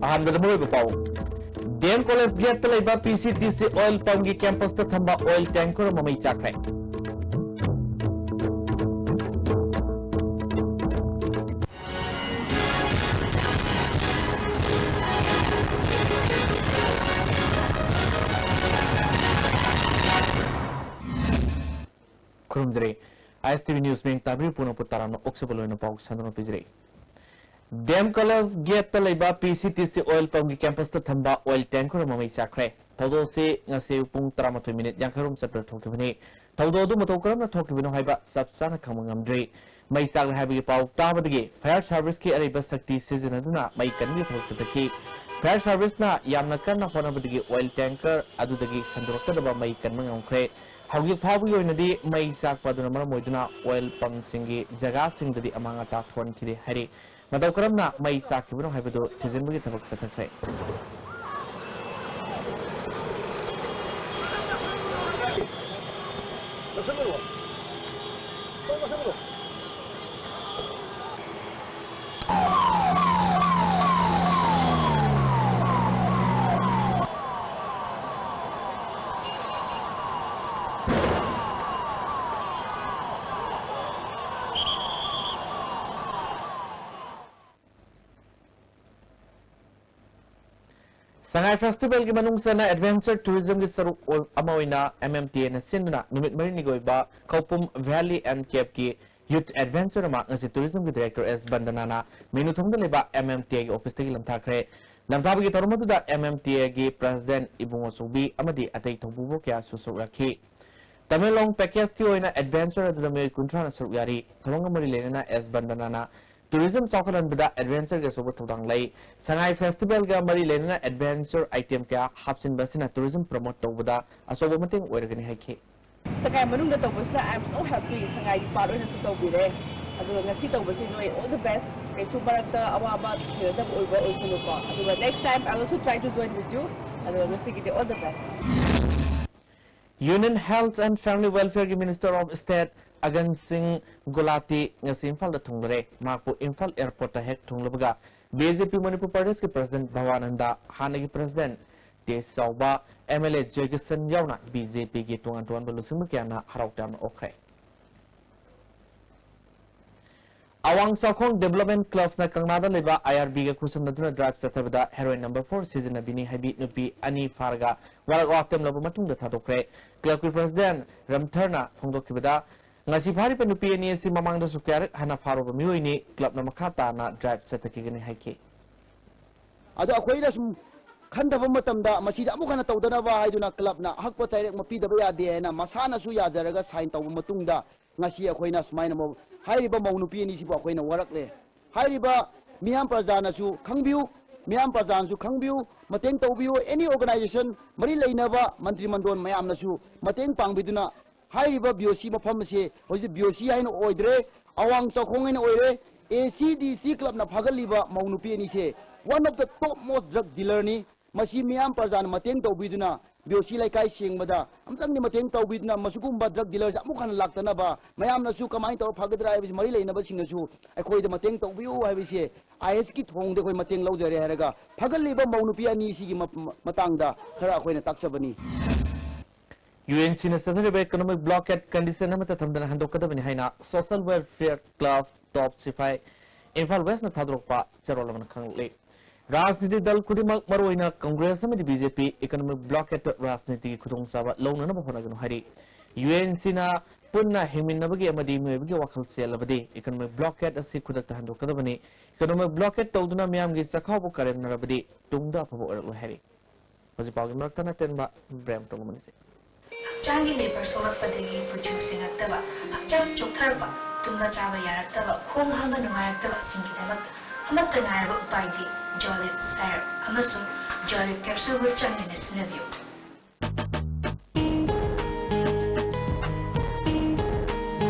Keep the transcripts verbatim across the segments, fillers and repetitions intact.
ꯑꯍꯥꯟꯕꯗ ꯃꯔꯨꯑꯣꯏꯕ ꯄꯥꯎ꯫ ꯗꯤ ꯑꯦꯝ ꯀꯣꯂꯦꯖ ꯒꯦꯠꯇ ꯂꯩꯕ ꯄꯤ ꯁꯤ ꯇꯤ ꯁꯤ ꯑꯣꯏꯜ ꯄꯝꯒꯤ ꯀꯦꯝꯄꯁꯇ ꯊꯝꯕ ꯑꯣꯏꯜ ꯇꯦꯡꯀꯔ ꯑꯃ ꯃꯩ ꯆꯥꯛꯈ꯭ꯔꯦ꯫ ꯈꯨꯔꯨꯝꯖꯔꯤ꯫ ꯑꯥꯏ ꯑꯦꯁ ꯇꯤ ꯚꯤ ꯅ꯭ꯌꯨꯁ ꯃꯤꯠꯌꯦꯡ ꯇꯥꯕꯤꯔꯤꯕ ꯄꯨꯝꯅꯃꯛꯄꯨ ꯇꯔꯥꯝꯅ ꯑꯣꯛꯆꯕ ꯂꯣꯏꯅ ꯄꯥꯎ ꯁꯟꯗꯣꯛꯅ ꯄꯤꯖꯔꯤ꯫ ꯗꯤ ꯑꯦꯝ ꯀꯣꯂꯦꯖ ꯒꯦꯠꯇ ꯂꯩꯕ ꯄꯤ ꯁꯤ ꯇꯤ ꯁꯤ ꯑꯣꯏꯜ ꯄꯝꯒꯤ ꯀꯦꯝꯄꯁꯇ ꯊꯝꯕ ꯑꯣꯏꯜ ꯇꯦꯡꯀꯔ ꯑꯃ ꯃꯩ ꯆꯥꯛꯈ꯭ꯔꯦ꯫ ꯊꯧꯗꯣꯛ ꯑꯁꯤ ꯉꯁꯤ ꯑꯌꯨꯛ ꯄꯨꯡ ꯇꯔꯥꯃꯥꯊꯣꯏ ꯃꯤꯅꯤꯠ ꯌꯥꯡꯈꯩꯔꯣꯝ ꯆꯠꯄꯗ ꯊꯣꯛꯈꯤꯕꯅꯤ꯫ ꯊꯧꯗꯣꯛ ꯑꯗꯨ ꯃꯇꯧ ꯀꯔꯝꯅ ꯊꯣꯛꯈꯤꯕꯅꯣ ꯍꯥꯏꯕ ꯆꯞ ꯆꯥꯅ ꯈꯪꯕ ꯉꯝꯗ꯭ꯔꯤ꯫ ꯃꯩ ꯆꯥꯛꯂꯦ ꯍꯥꯏꯕꯒꯤ ꯄꯥꯎ ꯇꯥꯕꯗꯒꯤ ꯐꯥꯌꯔ ꯁꯥꯔꯚꯤꯁꯀꯤ ꯑꯔꯩꯕ ꯁꯛꯇꯤ ꯁꯤꯖꯤꯟꯅꯗꯨꯅ ꯃꯩ ꯀꯟꯕꯒꯤ ꯊꯕꯛ ꯆꯠꯊꯈꯤ꯫ ꯐꯥꯌꯔ ꯁꯥꯔꯚꯤꯁꯅ ꯌꯥꯝꯅ ꯀꯟꯅ ꯍꯣꯠꯅꯕꯗꯒꯤ ꯑꯣꯏꯜ ꯇꯦꯡꯀꯔ ꯑꯗꯨꯗꯒꯤ ꯁꯟꯗꯣꯔꯛꯀꯗꯕ ꯃꯩ ꯀꯟꯕ ꯉꯝꯈ꯭ꯔꯦ꯫ ꯍꯧꯖꯤꯛ ꯐꯥꯎꯕꯒꯤ ꯑꯣꯏꯅꯗꯤ ꯃꯩ ꯆꯥꯛꯄ ꯑꯗꯨꯅ ꯃꯔꯝ ꯑꯣꯏꯗꯨꯅ ꯑꯣꯏꯜ ꯄꯝꯁꯤꯡꯒꯤ ꯖꯒꯥꯁꯤꯡꯗꯗꯤ ꯑꯃꯥꯡ ꯑꯇꯥ ꯊꯣꯛꯍꯟꯈꯤꯗꯦ ꯍꯥꯏꯔꯤ꯫ ꯃꯇꯧ ꯀꯔꯝꯅ ꯃꯩ ꯆꯥꯛꯈꯤꯕꯅꯣ ꯍꯥꯏꯕꯗꯨ ꯊꯤꯖꯤꯟꯕꯒꯤ ꯊꯕꯛ ꯆꯠꯊꯈ꯭ꯔꯦ꯫ ꯁꯉꯥꯏ ꯐꯦꯁꯇꯤꯚꯦꯜꯒꯤ ꯃꯅꯨꯡ ꯆꯟꯅ ꯑꯦꯗꯚꯦꯟꯆꯔ ꯇꯨꯔꯤꯖꯝꯒꯤ ꯁꯔꯨꯛ ꯑꯣꯏ-, ꯑꯃ ꯑꯣꯏꯅ ꯑꯦꯝ ꯑꯦꯝ ꯇꯤ ꯑꯦꯅ ꯁꯤꯟꯗꯨꯅ ꯅꯨꯃꯤꯠ ꯃꯔꯤꯅꯤꯒꯤ ꯑꯣꯏꯕ ꯈꯧꯄꯨꯝ ꯚꯦꯂꯤ ꯑꯦꯟ ꯀꯦꯞꯀꯤ ꯌꯨꯠ ꯑꯦꯗꯚꯦꯟꯆꯔ ꯑꯃ ꯉꯁꯤ ꯇꯨꯔꯤꯖꯝꯒꯤ ꯗꯥꯏꯔꯦꯛꯇꯔ ꯑꯦꯁ ꯕꯟꯗꯅꯥꯅ ꯃꯦꯅꯨꯊꯣꯡꯗ ꯂꯩꯕ ꯑꯦꯝ ꯑꯦꯝ ꯇꯤ ꯑꯦꯒꯤ ꯑꯣꯐꯤꯁꯇꯒꯤ ꯂꯝꯊꯥꯈ꯭ꯔꯦ꯫ ꯂꯝꯊꯥꯕꯒꯤ ꯊꯧꯔꯝ ꯑꯗꯨꯗ ꯑꯦꯝ ꯑꯦꯝ ꯇꯤ ꯑꯦꯒꯤ ꯄ꯭ꯔꯦꯁꯤꯗꯦꯟꯠ ꯏꯕꯨꯡꯉꯣ ꯆꯧꯕꯤ ꯑꯃꯗꯤ ꯑꯇꯩ ꯊꯧꯄꯨꯕ ꯀꯌꯥꯁꯨ ꯁꯔꯨꯛ ꯌꯥꯈꯤ꯫ ꯇꯃꯦꯡꯂꯣꯡ ꯄꯦꯀꯦꯖꯀꯤ ꯑꯣꯏꯅ ꯑꯦꯗꯚꯦꯟꯆꯔ ꯑꯗꯨꯗ ꯃꯤꯑꯣꯏ ꯀꯨꯟꯊ꯭ꯔꯥꯅ ꯁꯔꯨꯛ ꯌꯥꯔꯤ꯫ ꯊꯧꯔꯝꯒ ꯃꯔꯤ ꯂꯩꯅꯅ ꯑꯦꯁ ꯕꯟꯗꯅꯥꯅ ꯇꯨꯔꯤꯖꯝ ꯆꯥꯎꯈꯠꯍꯟꯕꯗ ꯑꯦꯗꯚꯦꯟꯆꯔꯒꯤ ꯑꯆꯧꯕ ꯊꯧꯗꯥꯡ ꯂꯩ꯫ ꯁꯉꯥꯏ ꯐꯦꯁꯇꯤꯚꯦꯜꯒ ꯃꯔꯤ ꯂꯩꯅꯅ ꯑꯦꯗꯚꯦꯟꯆꯔ ꯑꯥꯏꯇꯦꯝ ꯀꯌꯥ ꯍꯥꯞꯆꯤꯟꯕ ꯑꯁꯤꯅ ꯇꯨꯔꯤꯖꯝ ꯄ꯭ꯔꯃꯣꯠ ꯇꯧꯕꯗ ꯑꯆꯧꯕ ꯃꯇꯦꯡ ꯑꯣꯏꯔꯒꯅꯤ ꯍꯥꯏꯈꯤ꯫ ꯁꯉꯥꯏ ꯃꯅꯨꯡꯗ ꯇꯧꯕꯁꯤꯅ I am so happy, ꯁꯉꯥꯏꯒꯤ ꯄꯥꯔꯠ ꯑꯣꯏꯅꯁꯨ ꯇꯧꯕꯤꯔꯦ꯫ ꯑꯗꯨꯒ ꯉꯁꯤ ꯇꯧꯕꯁꯤ ꯅꯣꯏ all the best꯫ ꯀꯩꯁꯨ ꯃꯔꯛꯇ ꯑꯋꯥꯕ ꯊꯦꯡꯅꯗꯕ ꯑꯣꯏꯕ ꯑꯣꯏꯁꯅꯨꯀꯣ꯫ ꯑꯗꯨꯒ next time I also try to join with you꯫ ꯑꯗꯨꯒ ꯉꯁꯤꯒꯤꯗꯤ all the best꯫ Union Health and Family Welfareꯒꯤ Minister of State ꯑꯒꯟ ꯁꯤꯡ ꯒꯨꯂꯥꯇꯤ ꯉꯁꯤ ꯏꯝꯐꯥꯜꯗ ꯊꯨꯡꯂꯔꯦ꯫ ꯃꯍꯥꯛꯄꯨ ꯏꯝꯐꯥꯜ ꯑꯦꯌꯔꯄꯣꯔꯠꯇ ꯍꯦꯛ ꯊꯨꯡꯂꯕꯒ ꯕꯤ ꯖꯦ ꯄꯤ ꯃꯅꯤꯄꯨꯔ ꯄ꯭ꯔꯗꯦꯁꯀꯤ ꯄ꯭ꯔꯁꯤꯗꯦꯟꯠ ꯚꯕꯥꯅꯟꯗ, ꯍꯥꯟꯅꯒꯤ ꯄ꯭ꯔꯁꯤꯗꯦꯟꯠ ꯇꯦꯖ ꯆꯥꯎꯕ, ꯑꯦꯝ ꯑꯦꯜ ꯑꯦ ꯖꯣꯏꯀꯤꯁꯟ ꯌꯥꯎꯅ ꯕꯤ ꯖꯦ ꯄꯤꯒꯤ ꯇꯣꯉꯥꯟ ꯇꯣꯉꯥꯟꯕ ꯂꯨꯆꯤꯡꯕ ꯀꯌꯥꯅ ꯍꯔꯥꯎ ꯇꯌꯥꯝꯅ ꯑꯣꯛꯈ꯭ꯔꯦ꯫ ꯑꯋꯥꯡ ꯆꯥꯎꯈꯣꯡ ꯗꯤꯕꯦꯂꯞꯃꯦꯟꯠ ꯀ꯭ꯂꯕꯅ ꯀꯪꯂꯥꯗ ꯂꯩꯕ ꯑꯥꯏ ꯑꯥꯔ ꯕꯤꯒ ꯈꯨꯠꯁꯝꯅꯗꯨꯅ ꯗ꯭ꯔꯥꯏꯚ ꯆꯠꯊꯕꯗ ꯍꯦꯔꯣꯏꯟ ꯅꯝꯕꯔ ꯐꯣꯔ ꯁꯤꯖꯤꯟꯅꯕꯤꯅꯤ ꯍꯥꯏꯕꯤ ꯅꯨꯄꯤ ꯑꯅꯤ ꯐꯥꯔꯒ ꯋꯥꯔꯛ ꯋꯥꯇꯦꯝꯂꯕ ꯃꯇꯨꯡꯗ ꯊꯥꯗꯣꯛꯈ꯭ꯔꯦ꯫ ꯀ꯭ꯂꯕꯀꯤ ꯄ꯭ꯔꯁꯤꯗꯦꯟꯠ ꯔꯝꯊꯔꯅ ꯐꯣꯡꯗꯣꯛꯈꯤꯕꯗ, ꯉꯁꯤ ꯐꯥꯔꯤꯕ ꯅꯨꯄꯤ ꯑꯅꯤ ꯑꯁꯤ ꯃꯃꯥꯡꯗꯁꯨ ꯀꯌꯥꯔꯛ ꯍꯥꯟꯅ ꯐꯥꯔꯨꯕ ꯃꯤꯑꯣꯏꯅꯤ꯫ ꯀ꯭ꯂꯕꯅ ꯃꯈꯥ ꯇꯥꯅ ꯗ꯭ꯔꯥꯏꯚ ꯆꯠꯊꯈꯤꯒꯅꯤ ꯍꯥꯏꯈꯤ꯫ ꯑꯗꯣ ꯑꯩꯈꯣꯏꯅ ꯁꯨꯝ ꯈꯟꯊꯕ ꯃꯇꯝꯗ ꯃꯁꯤꯗ ꯑꯃꯨꯛ ꯍꯟꯅ ꯇꯧꯗꯅꯕ ꯍꯥꯏꯗꯨꯅ ꯀ꯭ꯂꯕꯅ ꯑꯍꯛꯄ ꯆꯩꯔꯛ ꯑꯃ ꯄꯤꯗꯕ ꯌꯥꯗꯦ ꯍꯥꯏꯅ ꯃꯁꯥꯅꯁꯨ ꯌꯥꯖꯔꯒ ꯁꯥꯏꯟ ꯇꯧꯕ ꯃꯇꯨꯡꯗ ꯉꯁꯤ ꯑꯩꯈꯣꯏꯅ ꯁꯨꯃꯥꯏꯅ ꯃꯧ-, ꯍꯥꯏꯔꯤꯕ ꯃꯧ ꯅꯨꯄꯤ ꯑꯅꯤꯁꯤꯕꯨ ꯑꯩꯈꯣꯏꯅ ꯋꯥꯔꯛꯂꯦ꯫ ꯍꯥꯏꯔꯤꯕ ꯃꯤꯌꯥꯝ ꯄ꯭ꯔꯖꯥꯅꯁꯨ ꯈꯪꯕꯤꯌꯨ, ꯃꯤꯌꯥꯝ ꯄ꯭ꯔꯖꯥꯅꯁꯨ ꯈꯪꯕꯤꯌꯨ, ꯃꯇꯦꯡ ꯇꯧꯕꯤꯌꯨ꯫ ꯑꯦꯅꯤ ꯑꯣꯔꯒꯅꯥꯏꯖꯦꯁꯟ ꯃꯔꯤ ꯂꯩꯅꯕ ꯃꯟꯇ꯭ꯔꯤ ꯃꯟꯗꯣꯟ ꯃꯌꯥꯝꯅꯁꯨ ꯃꯇꯦꯡ ꯄꯥꯡꯕꯤꯗꯨꯅ ꯍꯥꯏꯔꯤꯕ ꯕꯤ ꯑꯣ ꯁꯤ ꯃꯐꯝ ꯑꯁꯦ ꯍꯧꯖꯤꯛ ꯕꯤ ꯑꯣ ꯁꯤ ꯍꯥꯏꯅ ꯑꯣꯏꯗ꯭ꯔꯦ, ꯑꯋꯥꯡ ꯆꯥꯎꯈꯣꯡ ꯍꯥꯏꯅ ꯑꯣꯏꯔꯦ꯫ ꯑꯦ ꯁꯤ ꯗꯤ ꯁꯤ ꯀ꯭ꯂꯕꯅ ꯐꯥꯒꯠꯂꯤꯕ ꯃꯧ ꯅꯨꯄꯤ ꯑꯅꯤꯁꯦ one of the top most drug dealer ꯅꯤ꯫ ꯃꯁꯤ ꯃꯤꯌꯥꯝ ꯄ꯭ꯔꯖꯥꯅ ꯃꯇꯦꯡ ꯇꯧꯕꯤꯗꯨꯅ ꯕꯤ ꯑꯣ ꯁꯤ ꯂꯩꯀꯥꯏ ꯁꯦꯡꯕꯗ ꯑꯃꯨꯛꯇꯪꯗꯤ ꯃꯇꯦꯡ ꯇꯧꯕꯤꯗꯨꯅ ꯃꯁꯤꯒꯨꯝꯕ ꯗ꯭ꯔꯒ ꯗꯤꯂꯔꯁꯦ ꯑꯃꯨꯛ ꯍꯟꯅ ꯂꯥꯛꯇꯅꯕ ꯃꯌꯥꯝꯅꯁꯨ ꯀꯃꯥꯏꯅ ꯇꯧꯔ ꯐꯒꯗ꯭ꯔꯥ ꯍꯥꯏꯕꯁꯤ ꯃꯔꯤ ꯂꯩꯅꯕꯁꯤꯡꯅꯁꯨ ꯑꯩꯈꯣꯏꯗ ꯃꯇꯦꯡ ꯇꯧꯕꯤꯌꯨ ꯍꯥꯏꯕꯁꯦ ꯑꯥꯏ ꯑꯦꯁꯀꯤ ꯊꯣꯡꯗ ꯑꯩꯈꯣꯏ ꯃꯇꯦꯡ ꯂꯧꯖꯔꯦ ꯍꯥꯏꯔꯒ ꯐꯒꯠꯂꯤꯕ ꯃꯧ ꯅꯨꯄꯤ ꯑꯅꯤꯁꯤꯒꯤ ꯃ-, ꯃ-, ꯃꯇꯥꯡꯗ ꯈꯔ ꯑꯩꯈꯣꯏꯅ ꯇꯥꯛꯆꯕꯅꯤ꯫ ꯌꯨ ꯑꯦꯟ ꯁꯤꯅ ꯆꯠꯊꯔꯤꯕ ꯏꯀꯣꯅꯣꯃꯤꯛ ꯕ꯭ꯂꯣꯀꯦꯠ ꯀꯟꯗꯤꯁꯟ ꯑꯃꯠꯇ ꯊꯝꯗꯅ ꯍꯟꯗꯣꯛꯀꯗꯕꯅꯤ ꯍꯥꯏꯅ ꯁꯣꯁꯦꯜ ꯋꯦꯜꯐꯤꯌꯔ ꯀ꯭ꯂꯕ ꯇꯣꯞ ꯁꯤꯐꯥꯏ ꯏꯝꯐꯥꯜ ꯋꯦꯁꯅ ꯊꯥꯗꯣꯔꯛꯄ ꯆꯦꯔꯣꯜ ꯑꯃꯅ ꯈꯪꯂꯛꯂꯤ꯫ ꯔꯥꯖꯅꯤꯇꯤ ꯗꯜ ꯈꯨꯗꯤꯡꯃꯛ, ꯃꯔꯨꯑꯣꯏꯅ ꯀꯪꯒ꯭ꯔꯦꯁ ꯑꯃꯗꯤ ꯕꯤ ꯖꯦ ꯄꯤ, ꯏꯀꯣꯅꯣꯃꯤꯛ ꯕ꯭ꯂꯣꯀꯦꯠꯇ ꯔꯥꯖꯅꯤꯇꯤꯒꯤ ꯈꯨꯗꯣꯡꯆꯥꯕ ꯂꯧꯅꯅꯕ ꯍꯣꯠꯅꯒꯅꯨ ꯍꯥꯏꯔꯤ꯫ ꯌꯨ ꯑꯦꯟ ꯁꯤꯅ ꯄꯨꯟꯅ ꯍꯤꯡꯃꯤꯟꯅꯕꯒꯤ ꯑꯃꯗꯤ ꯃꯤꯑꯣꯏꯕꯒꯤ ꯋꯥꯈꯜ ꯆꯦꯜꯂꯕꯗꯤ ꯏꯀꯣꯅꯣꯃꯤꯛ ꯕ꯭ꯂꯣꯀꯦꯠ ꯑꯁꯤ ꯈꯨꯗꯛꯇ ꯍꯟꯗꯣꯛꯀꯗꯕꯅꯤ꯫ ꯏꯀꯣꯅꯣꯃꯤꯛ ꯕ꯭ꯂꯣꯀꯦꯠ ꯇꯧꯗꯨꯅ ꯃꯤꯌꯥꯝꯒꯤ ꯆꯥꯛꯈꯥꯎꯕꯨ ꯀꯔꯦꯝꯅꯔꯕꯗꯤ ꯇꯨꯡꯗ ꯑꯐꯕ ꯑꯣꯏꯔꯛꯂꯣꯏ ꯍꯥꯏꯔꯤ꯫ ꯍꯧꯖꯤꯛ ꯄꯥꯎꯒꯤ ꯃꯔꯛꯇ ꯅꯇꯦꯟꯕ ꯕ꯭ꯔꯦꯝ ꯇꯧꯕ ꯃꯅꯤꯁꯦ꯫ ꯍꯛꯆꯥꯡꯒꯤ ꯂꯦꯕꯔ ꯁꯣꯛꯂꯛꯄꯗꯒꯤ ꯀꯨꯆꯨ ꯁꯦꯡꯉꯛꯇꯕ, ꯍꯛꯆꯥꯡ ꯆꯣꯛꯊꯔꯛꯄ, ꯇꯨꯝꯕ ꯆꯥꯕ ꯌꯥꯔꯛꯇꯕ, ꯈꯣꯡ ꯍꯥꯝꯕ ꯅꯨꯡꯉꯥꯏꯔꯛꯇꯕꯁꯤꯡꯒꯤꯗꯃꯛꯇ ꯑꯃꯠꯇ ꯉꯥꯏꯔꯕ ꯎꯄꯥꯏꯗꯤ ꯖꯣꯂꯤꯞ ꯁꯥꯏꯔꯞ ꯑꯃꯁꯨꯡ ꯖꯣꯂꯤꯞ ꯀꯦꯞꯁꯨꯜꯕꯨ ꯆꯥꯡ ꯅꯥꯏꯅ ꯁꯤꯖꯤꯟꯅꯕꯤꯌꯨ꯫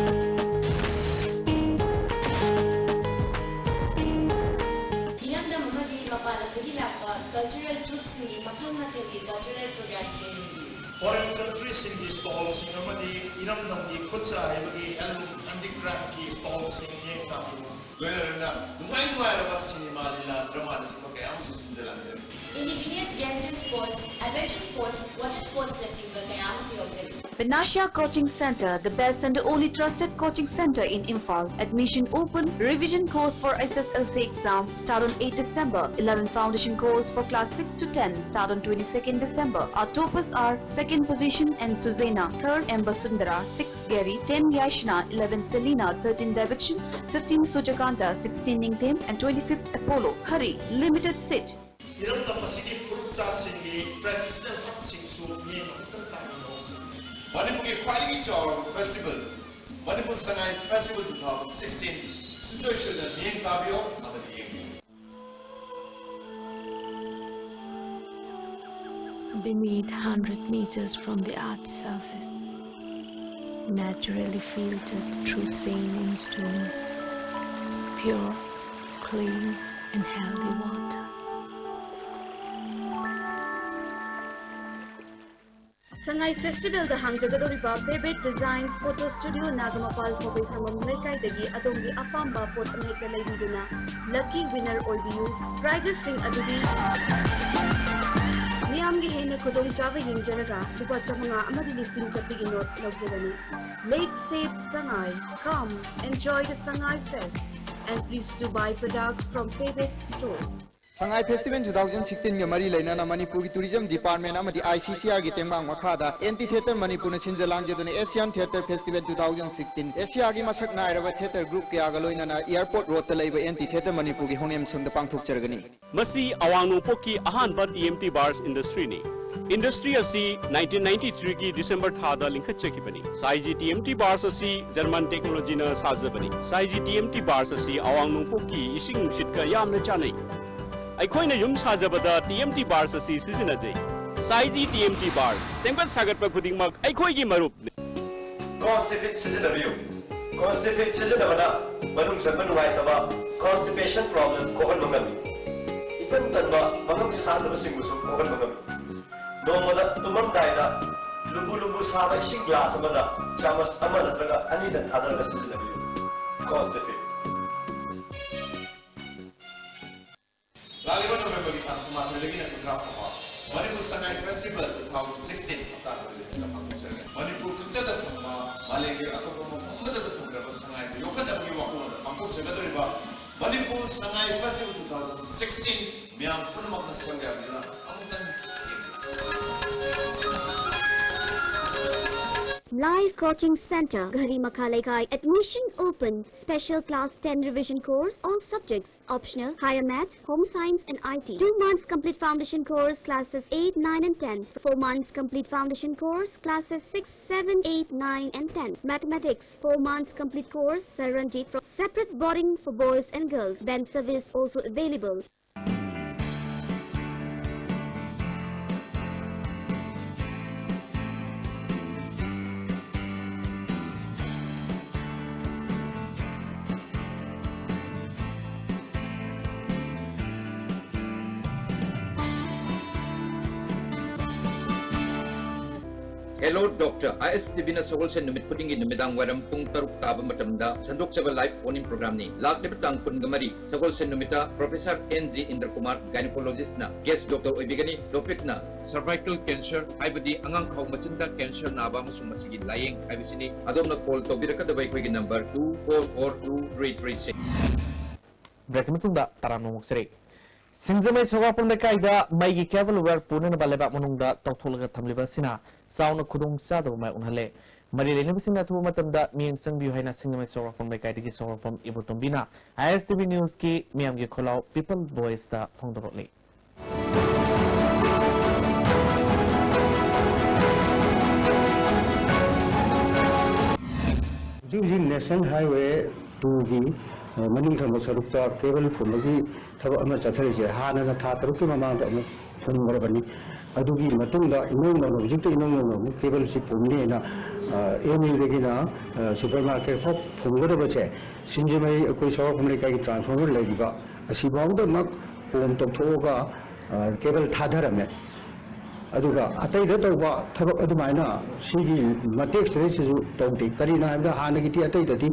ꯏꯔꯝꯗꯝ ꯑꯃꯗꯤ ꯃꯄꯥꯟ ꯂꯝꯗꯒꯤ ꯂꯥꯛꯄ ꯀꯜꯆꯔꯦꯜ ꯇ꯭ꯔꯨꯞꯁꯤꯡꯒꯤ ꯃꯈꯜ ꯃꯊꯦꯜꯒꯤ ꯀꯜꯆꯔꯦꯜ ꯄ꯭ꯔꯣꯒ꯭ꯔꯥꯝꯁꯤꯡ ꯌꯦꯡꯕꯤꯌꯨ꯫ ꯐꯣꯔꯦꯟ ꯀꯟꯇ꯭ꯔꯤꯁꯤꯡꯒꯤ ꯁ꯭ꯇꯣꯜꯁꯤꯡ ꯑꯃꯗꯤ ꯏꯔꯝꯗꯝꯒꯤ ꯈꯨꯠꯁꯥ ꯍꯩꯕꯒꯤ ꯍꯦꯟꯂꯨꯝ ꯍꯦꯟꯗꯤꯀ꯭ꯔꯥꯐꯀꯤ ꯁ꯭ꯇꯣꯜꯁꯤꯡ ꯌꯦꯡ ꯇꯥꯕꯤꯌꯨ꯫ ꯂꯣꯏꯅꯅ ꯅꯨꯡꯉꯥꯏ ꯅꯨꯡꯉꯥꯏꯔꯕ ꯁꯤꯅꯦꯃꯥ, ꯂꯤꯂꯥ, ꯗ꯭ꯔꯃꯥꯅꯆꯤꯡꯕ ꯀꯌꯥ ꯑꯃꯁꯨ ꯁꯤꯟꯖ ꯂꯥꯡꯖꯔꯤ꯫ Indigenous dancing sports, adventure sports, water sportsꯅꯆꯤꯡꯕ ꯀꯌꯥ ꯑꯃꯁꯨ ꯌꯥꯎꯖꯔꯤ꯫ Panacea Coaching Centre, the best and only trusted coaching centre in Imphal. Admission open. Revision course for S S L C exam start on eighth December. Eleven foundation course for class six to ten start on twenty-second December. Our toppers are second position N Suzena, third M Basundara, six Gary, ten Yaishna, eleven Selina, thirteen Davidson, fifteen Sujakanta, sixteen Ningthem, and twenty-fifth Apollo. Hurry, limited seat. ꯏꯔꯝꯗꯝ ꯑꯁꯤꯒꯤ ꯐꯨꯔꯨꯞꯆꯥꯁꯤꯡꯒꯤ traditional ꯍꯛꯁꯤꯡꯁꯨ ꯃꯤꯠꯌꯦꯡ ꯑꯃꯨꯛꯇꯪ ꯇꯥꯃꯤꯟꯅꯍꯧꯁꯤ꯫ ꯃꯅꯤꯄꯨꯔꯒꯤ ꯈ꯭ꯋꯥꯏꯗꯒꯤ ꯆꯥꯎꯔꯕ festival, Manipur Sangai Festival two thousand sixteen ꯁꯨꯡꯁꯣꯏ ꯁꯣꯏꯗꯅ ꯃꯤꯠꯌꯦꯡ ꯇꯥꯕꯤꯌꯣ ꯑꯃꯗꯤ ꯌꯦꯡꯕꯤꯌꯨ꯫ Beneath, hundred meters from the earth's surface, naturally filtered through sand and stones, pure, clean and healthy water. Sangai ꯐꯦꯁꯇꯤꯚꯦꯜꯗ ꯍꯥꯡꯖꯒꯗꯧꯔꯤꯕ Vivid Design Photo Studio, ꯅꯥꯒꯃꯄꯥꯜ ꯈꯣꯡꯕꯩ ꯊꯪꯕꯝ ꯂꯩꯀꯥꯏꯗꯒꯤ ꯑꯗꯣꯝꯒꯤ ꯑꯄꯥꯝꯕ ꯄꯣꯠ ꯑꯃꯍꯦꯛꯇ ꯂꯩꯕꯤꯗꯨꯅ lucky winner ꯑꯣꯏꯕꯤꯌꯨ꯫ Prizesꯁꯤꯡ ꯑꯗꯨꯗꯤ ꯃꯤꯌꯥꯝꯒꯤ ꯍꯦꯟꯅ ꯈꯨꯗꯣꯡꯆꯥꯕ ꯌꯦꯡꯖꯔꯒ ꯂꯨꯄꯥ ꯆꯥꯃꯉꯥ ꯑꯃꯗꯤ ꯂꯤꯁꯤꯡ ꯆꯠꯄꯤꯒꯤ ꯅꯣꯠ ꯂꯧꯖꯒꯅꯤ꯫ Lake Save Sangai, come enjoy the Sangai Fest and please do buy products from Vivid Store. Sangai festival two thousand sixteen ꯒ ꯃꯔꯤ ꯂꯩꯅꯅ ꯃꯅꯤꯄꯨꯔꯒꯤ ꯇꯨꯔꯤꯖꯝ ꯗꯤꯄꯥꯔꯠꯃꯦꯟ ꯑꯃꯗꯤ ꯑꯥꯏ ꯁꯤ ꯁꯤ ꯑꯥꯔꯒꯤ ꯇꯦꯡꯕꯥꯡ ꯃꯈꯥꯗ ꯑꯦꯟꯇꯤ ꯊꯤꯌꯦꯇꯔ ꯃꯅꯤꯄꯨꯔꯅ ꯁꯤꯟꯖ ꯂꯥꯡꯖꯗꯨꯅ Asian Theatre Festival two thousand sixteen, ꯑꯦꯁꯤꯌꯥꯒꯤ ꯃꯁꯛ ꯅꯥꯏꯔꯕ ꯊꯤꯌꯦꯇꯔ ꯒ꯭ꯔꯨꯞ ꯀꯌꯥꯒ ꯂꯣꯏꯅꯅ ꯑꯦꯌꯔꯄꯣꯔꯠ ꯔꯣꯗꯇ ꯂꯩꯕ ꯑꯦꯟꯇꯤ ꯊꯤꯌꯦꯇꯔ ꯃꯅꯤꯄꯨꯔꯒꯤ ꯍꯣꯡꯅꯦꯝ ꯁꯪꯗ ꯄꯥꯡꯊꯣꯛꯆꯔꯒꯅꯤ꯫ ꯃꯁꯤ ꯑꯋꯥꯡ ꯅꯣꯡꯄꯣꯛꯀꯤ ꯑꯍꯥꯟꯕ ꯇꯤ ꯑꯦꯝ ꯇꯤ ꯕꯥꯔꯁ ꯏꯟꯗꯁꯇ꯭ꯔꯤꯅꯤ꯫ ꯏꯟꯗꯁꯇ꯭ꯔꯤ ꯑꯁꯤ nineteen ninety-three ꯒꯤ ꯗꯤꯁꯦꯝꯕꯔ ꯊꯥꯗ ꯂꯤꯡꯈꯠꯆꯈꯤꯕꯅꯤ꯫ ꯁꯥꯏꯖꯤ ꯇꯤ ꯑꯦꯝ ꯇꯤ ꯕꯥꯔꯁ ꯑꯁꯤ ꯖꯔꯃꯟ ꯇꯦꯛꯅꯣꯂꯣꯖꯤꯅ ꯁꯥꯖꯕꯅꯤ꯫ ꯁꯥꯏꯖꯤ ꯇꯤ ꯑꯦꯝ ꯇꯤ ꯕꯥꯔꯁ ꯑꯁꯤ ꯑꯋꯥꯡ ꯅꯣꯡꯄꯣꯛꯀꯤ ꯏꯁꯤꯡ ꯅꯨꯡꯁꯤꯠꯀ ꯌꯥꯝꯅ ꯆꯥꯅꯩ꯫ ꯑꯩꯈꯣꯏꯅ ꯌꯨꯝ ꯁꯥꯖꯕꯗ ꯇꯤ ꯑꯦꯝ ꯇꯤ ꯕꯥꯔꯁ ꯑꯁꯤ ꯁꯤꯖꯤꯟꯅꯖꯩ꯫ ꯁꯥꯏꯖꯤ ꯇꯤ ꯑꯦꯝ ꯇꯤ ꯕꯥꯔꯁ, ꯁꯦꯝꯒꯠ ꯁꯥꯒꯠꯄ ꯈꯨꯗꯤꯡꯃꯛ ꯑꯩꯈꯣꯏꯒꯤ ꯃꯔꯨꯞꯅꯤ꯫ Constipate ꯁꯤꯖꯤꯟꯅꯕꯤꯌꯨ꯫ Constipate ꯁꯤꯖꯤꯟꯅꯕꯅ ꯃꯅꯨꯡ ꯆꯪꯕ ꯅꯨꯡꯉꯥꯏꯇꯕ, constipation problem, ꯀꯣꯛꯍꯟꯕ ꯉꯝꯃꯤ꯫ ꯏꯇꯟ ꯇꯟꯕ, ꯃꯉꯛ ꯁꯥꯗꯕꯁꯤꯡꯕꯨꯁꯨ ꯀꯣꯛꯍꯟꯕ ꯉꯝꯃꯤ꯫ ꯅꯣꯡꯃꯗ ꯇꯨꯝꯃꯝꯗꯥꯏꯗ ꯂꯨꯝꯕꯨ ꯂꯨꯝꯕꯨ ꯁꯥꯕ ꯏꯁꯤꯡ ꯒ꯭ꯂꯥꯁ ꯑꯃꯗ ꯆꯥꯃꯁ ꯑꯃ ꯅꯠꯇ꯭ꯔꯒ ꯑꯅꯤꯗꯪ ꯊꯥꯗꯔꯒ ꯁꯤꯖꯤꯟꯅꯕꯤꯌꯨ꯫ Constipate꯫ ꯐꯦꯕ꯭ꯔꯨꯋꯥꯔꯤ ꯇꯥꯡ ꯀꯨꯟꯃꯥꯊꯣꯏꯗꯒꯤꯅ ꯀꯨꯟꯊ꯭ꯔꯥ ꯐꯥꯎꯕ Manipur Sangai festival two thousand sixteen ꯍꯞꯇꯥ ꯈꯨꯗꯤꯡꯒꯤ ꯄꯥꯡꯊꯣꯛꯆꯒꯅꯤ꯫ ꯃꯅꯤꯄꯨꯔ ꯈꯛꯇꯗ ꯐꯪꯕ, ꯃꯥꯂꯦꯝꯒꯤ ꯑꯇꯣꯞꯄ ꯃꯐꯝ ꯑꯃꯠꯇꯗ ꯐꯪꯗ꯭ꯔꯕ ꯁꯉꯥꯏꯕꯨ ꯌꯣꯛꯈꯠꯅꯕꯒꯤ ꯋꯥꯈꯜꯂꯣꯟꯗ ꯄꯥꯡꯊꯣꯛꯆꯒꯗꯧꯔꯤꯕ Manipur Sangai festival two thousand sixteen ꯃꯤꯌꯥꯝ ꯄꯨꯝꯅꯃꯛꯅ ꯁꯔꯨꯛ ꯌꯥꯕꯤꯗꯨꯅ ꯑꯃꯨꯛꯇꯪ ꯌꯦꯡꯕꯤꯌꯨ꯫ Live Coaching Center, Ghari Makha Leikai. Admission open. Special class ten revision course, all subjects optional, higher maths, home science and I T. Two months complete foundation course, classes eight, nine and ten. Four months complete foundation course, classes six, seven, eight, nine and ten. Mathematics, four months complete course, Sir Ranjit. Separate boarding for boys and girls. Van service also available. Hello Doctor, I S T Vꯅ ꯁꯒꯣꯜꯁꯦꯟ ꯅꯨꯃꯤꯠ ꯈꯨꯗꯤꯡꯒꯤ ꯅꯨꯃꯤꯗꯥꯡ ꯋꯥꯏꯔꯝ ꯄꯨꯡ ꯇꯔꯨꯛ ꯇꯥꯕ ꯃꯇꯝꯗ ꯁꯟꯗꯣꯛꯆꯕ live phone-in programꯅꯤ꯫ ꯂꯥꯛꯂꯤꯕ ꯇꯥꯡ ꯀꯨꯟꯒ ꯃꯔꯤ, ꯁꯒꯣꯜꯁꯦꯟ ꯅꯨꯃꯤꯠꯇ Professor N G ꯏꯟꯗ꯭ꯔꯀꯨꯃꯥꯔ, Gynecologistꯅ guest doctor ꯑꯣꯏꯕꯤꯒꯅꯤ꯫ Topicꯅ cervical cancer, ꯍꯥꯏꯕꯗꯤ ꯑꯉꯥꯡꯈꯥꯎ ꯃꯆꯤꯟꯗ cancer ꯅꯥꯕ ꯑꯃꯁꯨꯡ ꯃꯁꯤꯒꯤ ꯂꯥꯌꯦꯡ ꯍꯥꯏꯕꯁꯤꯅꯤ꯫ ꯑꯗꯣꯝꯅ call ꯇꯧꯕꯤꯔꯛꯀꯗꯕ ꯑꯩꯈꯣꯏꯒꯤ number two four four two three three six꯫ Break ꯃꯇꯨꯡꯗ ꯇꯔꯥꯝꯅ ꯑꯣꯛꯆꯔꯤ꯫ ꯁꯤꯡꯖꯃꯩ ꯁꯣꯒꯥꯄꯨꯔ ꯂꯩꯀꯥꯏꯗ ꯃꯩꯒꯤ cable wire ꯄꯨꯅꯅꯕ ꯂꯩꯕꯥꯛ ꯃꯅꯨꯡꯗ ꯇꯧꯊꯣꯛꯂꯒ ꯊꯝꯂꯤꯕ ꯑꯁꯤꯅ ꯆꯥꯎꯅ ꯈꯨꯗꯣꯡꯆꯥꯗꯕ ꯃꯥꯌꯣꯛꯅꯍꯜꯂꯦ꯫ ꯃꯔꯤ ꯂꯩꯅꯕꯁꯤꯡꯅ ꯑꯊꯨꯕ ꯃꯇꯝꯗ ꯃꯤꯠꯌꯦꯡ ꯆꯪꯕꯤꯌꯨ ꯍꯥꯏꯅ ꯁꯤꯡꯖꯃꯩ ꯁꯣꯒꯥꯄꯨꯔ ꯂꯩꯀꯥꯏꯗꯒꯤ ꯁꯣꯒꯥꯄꯨꯔ ꯏꯕꯣꯇꯣꯝꯕꯤꯅ I S T V Newsꯀꯤ ꯃꯤꯌꯥꯝꯒꯤ ꯈꯣꯜꯂꯥꯎ People Voiceꯇ ꯐꯣꯡꯗꯣꯔꯛꯂꯤ꯫ ꯍꯧꯖꯤꯛ ꯍꯧꯖꯤꯛ National Highway twoꯒꯤ, ꯑ, ꯃꯅꯤꯡ ꯊꯪꯕ ꯁꯔꯨꯛꯇ cable ꯐꯨꯝꯕꯒꯤ ꯊꯕꯛ ꯑꯃ ꯆꯠꯊꯔꯤꯁꯦ ꯍꯥꯟꯅꯅ ꯊꯥ ꯇꯔꯨꯛꯀꯤ ꯃꯃꯥꯡꯗ ꯑꯃꯨꯛ ꯐꯨꯝꯈ꯭ꯔꯕꯅꯤ꯫ ꯑꯗꯨꯒꯤ ꯃꯇꯨꯡꯗ ꯏꯅꯧ ꯅꯧꯅ, ꯍꯧꯖꯤꯛꯇ ꯏꯅꯧ ꯅꯧꯅ ꯑꯃꯨꯛ cableꯁꯤ ꯐꯨꯝꯅꯦꯅ, ꯑ, M Uꯗꯒꯤꯅ, ꯑ, supermarket ꯐꯥꯎ ꯐꯨꯝꯒꯗꯕꯁꯦ ꯁꯤꯡꯖꯃꯩ ꯑꯩꯈꯣꯏ ꯁꯣꯒꯥꯄꯨꯔ ꯂꯩꯀꯥꯏꯒꯤ transformer ꯂꯩꯔꯤꯕ ꯑꯁꯤꯐꯥꯎꯗꯃꯛ ꯄꯣꯝ ꯇꯧꯊꯣꯛꯑꯒ, ꯑ, cable ꯊꯥꯗꯔꯝꯃꯦ꯫ ꯑꯗꯨꯒ ꯑꯇꯩꯗ ꯇꯧꯕ ꯊꯕꯛ ꯑꯗꯨꯃꯥꯏꯅ ꯁꯤꯒꯤ ꯃꯇꯦꯛ ꯁꯤꯗꯩꯁꯤꯁꯨ ꯇꯧꯗꯦ꯫ ꯀꯔꯤꯅꯣ ꯍꯥꯏꯕꯗ ꯍꯥꯟꯅꯒꯤꯗꯤ ꯑꯇꯩꯗꯗꯤ,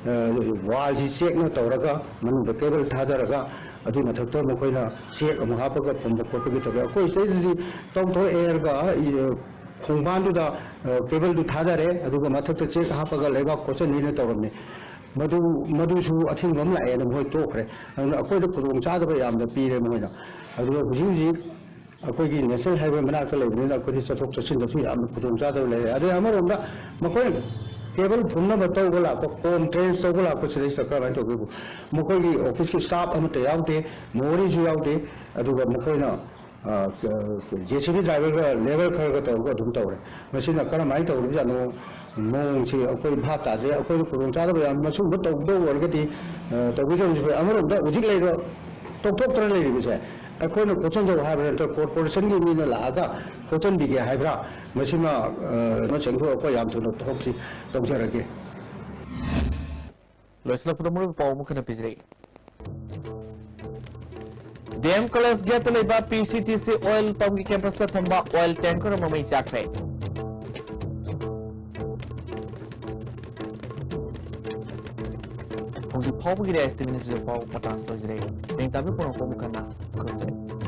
ꯑ, wallꯁꯤ ꯆꯦꯛꯅ ꯇꯧꯔꯒ ꯃꯅꯨꯡꯗ cable ꯊꯥꯗꯔꯒ ꯑꯗꯨꯒꯤ ꯃꯊꯛꯇ ꯃꯈꯣꯏꯅ ꯆꯦꯛ ꯑꯃꯨꯛ ꯍꯥꯞꯄꯒ ꯐꯨꯝꯕ ꯈꯣꯠꯄꯒꯤ ꯊꯕꯛ꯫ ꯑꯩꯈꯣꯏ ꯁꯤꯗꯩꯗꯗꯤ ꯇꯧꯊꯣꯛ ꯑꯦꯌꯔꯒ ꯈꯣꯡꯕꯥꯟꯗꯨꯗ ꯀꯦꯕꯜꯗꯨ ꯊꯥꯗꯔꯦ, ꯑꯗꯨꯒ ꯃꯊꯛꯇ ꯆꯦꯛ ꯍꯥꯞꯄꯒ ꯂꯩꯕꯥꯛ ꯈꯣꯠꯆꯟꯅꯤꯅ ꯇꯧꯔꯝꯃꯤ꯫ ꯃꯗꯨ ꯃꯗꯨꯁꯨ ꯑꯊꯤꯡꯕ ꯑꯃ ꯂꯥꯛꯑꯦꯅ ꯃꯈꯣꯏ ꯇꯣꯛꯈ꯭ꯔꯦ꯫ ꯑꯗꯨꯅ ꯑꯩꯈꯣꯏꯗ ꯈꯨꯗꯣꯡꯆꯥꯗꯕ ꯌꯥꯝꯅ ꯄꯤꯔꯦ ꯃꯈꯣꯏꯅ꯫ ꯑꯗꯨꯒ ꯍꯧꯖꯤꯛ ꯍꯧꯖꯤꯛ ꯑꯩꯈꯣꯏꯒꯤ ꯅꯦꯁꯅꯦꯜ ꯍꯥꯏꯋꯦ ꯃꯅꯥꯛꯇ ꯂꯩꯕꯅꯤꯅ ꯑꯩꯈꯣꯏꯗꯤ ꯆꯠꯊꯣꯛ ꯆꯠꯁꯤꯟꯗꯁꯨ ꯌꯥꯝꯅ ꯈꯨꯗꯣꯡꯆꯥꯗꯕ ꯂꯩꯔꯦ꯫ ꯑꯗꯩ ꯑꯃꯔꯣꯝꯗ ꯃꯈꯣꯏꯅ ꯀꯦꯕꯜ ꯐꯨꯝꯅꯕ ꯇꯧꯕ ꯂꯥꯛꯄ, ꯀꯣꯝ ꯇ꯭ꯔꯦꯟꯁ ꯇꯧꯕ ꯂꯥꯛꯄ ꯁꯤꯗꯩꯁꯤꯗ ꯀꯔꯝꯍꯥꯏꯅ ꯇꯧꯒꯦꯕꯨ, ꯃꯈꯣꯏꯒꯤ ꯑꯣꯐꯤꯁꯀꯤ ꯁ꯭ꯇꯥꯐ ꯑꯃꯠꯇ ꯌꯥꯎꯗꯦ, ꯃꯣꯍꯣꯔꯤꯁꯨ ꯌꯥꯎꯗꯦ꯫ ꯑꯗꯨꯒ ꯃꯈꯣꯏꯅ ꯖꯦ ꯁꯤ ꯕꯤ ꯗ꯭ꯔꯥꯏꯚꯔꯒ ꯂꯦꯕꯔ ꯈꯔꯒ ꯇꯧꯔꯒ ꯑꯗꯨꯝ ꯇꯧꯔꯦ꯫ ꯃꯁꯤꯅ ꯀꯔꯝꯍꯥꯏꯅ ꯇꯧꯔꯤꯕꯖꯥꯠꯅꯣ? ꯃꯑꯣꯡꯁꯤ ꯑꯩꯈꯣꯏ ꯚꯥꯞ ꯇꯥꯗ꯭ꯔꯦ꯫ ꯑꯩꯈꯣꯏꯗ ꯈꯨꯗꯣꯡꯆꯥꯗꯕ ꯌꯥꯝ, ꯃꯁꯤꯒꯨꯝꯕ ꯇꯧꯗꯧ ꯑꯣꯏꯔꯒꯗꯤ, ꯑ, ꯇꯧꯕꯤꯗꯕꯁꯨ ꯐꯩ꯫ ꯑꯃꯔꯣꯝꯗ ꯍꯧꯖꯤꯛ ꯂꯩꯔꯤꯕ ꯇꯣꯛꯊꯣꯛꯇꯅ ꯂꯩꯔꯤꯕꯁꯦ ꯑꯩꯈꯣꯏꯅ ꯈꯣꯠꯆꯟꯖꯧ ꯍꯥꯏꯕ ꯅꯠꯇ꯭ꯔꯒ ꯀꯣꯔꯄꯣꯔꯦꯁꯟꯒꯤ ꯃꯤꯅ ꯂꯥꯛꯑꯒ ꯈꯣꯠꯆꯟꯕꯤꯒꯦ ꯍꯥꯏꯕ꯭ꯔꯥ? ꯃꯁꯤꯃ, ꯑ, ꯃꯁꯤꯡꯗꯨ ꯑꯩꯈꯣꯏ ꯌꯥꯝ ꯊꯨꯅ ꯊꯕꯛꯁꯤ ꯇꯧꯖꯔꯒꯦ꯫ ꯂꯣꯏꯁꯤꯜꯂꯛꯄꯗ ꯃꯔꯨꯑꯣꯏꯕ ꯄꯥꯎ ꯑꯃꯈꯛ ꯄꯤꯖꯔꯛꯏ꯫ ꯗꯤ ꯑꯦꯝ ꯀꯣꯂꯦꯖ ꯒꯦꯠꯇ ꯂꯩꯕ ꯄꯤ ꯁꯤ ꯇꯤ ꯁꯤ ꯑꯣꯏꯜ ꯄꯝꯒꯤ ꯀꯦꯝꯄꯁꯇ ꯊꯝꯕ ꯑꯣꯏꯜ ꯇꯦꯡꯀꯔ ꯑꯃ ꯃꯩ ꯆꯥꯛꯈ꯭ꯔꯦ꯫ ꯍꯧꯖꯤꯛ ꯐꯥꯎꯕꯒꯤꯗꯤ ꯑꯦꯁ ꯇꯤ ꯚꯤ ꯅ꯭ꯌꯨꯁ ꯄꯥꯎ ꯄꯣꯗꯀꯥꯁ ꯂꯣꯏꯖꯔꯦ꯫ ꯍꯌꯦꯡ ꯇꯥꯕꯤꯔꯛꯄ ꯄꯨꯝꯅꯃꯛꯄꯨ ꯑꯃꯨꯛ ꯍꯟꯅ ꯈꯨꯔꯨꯝꯖꯔꯤ꯫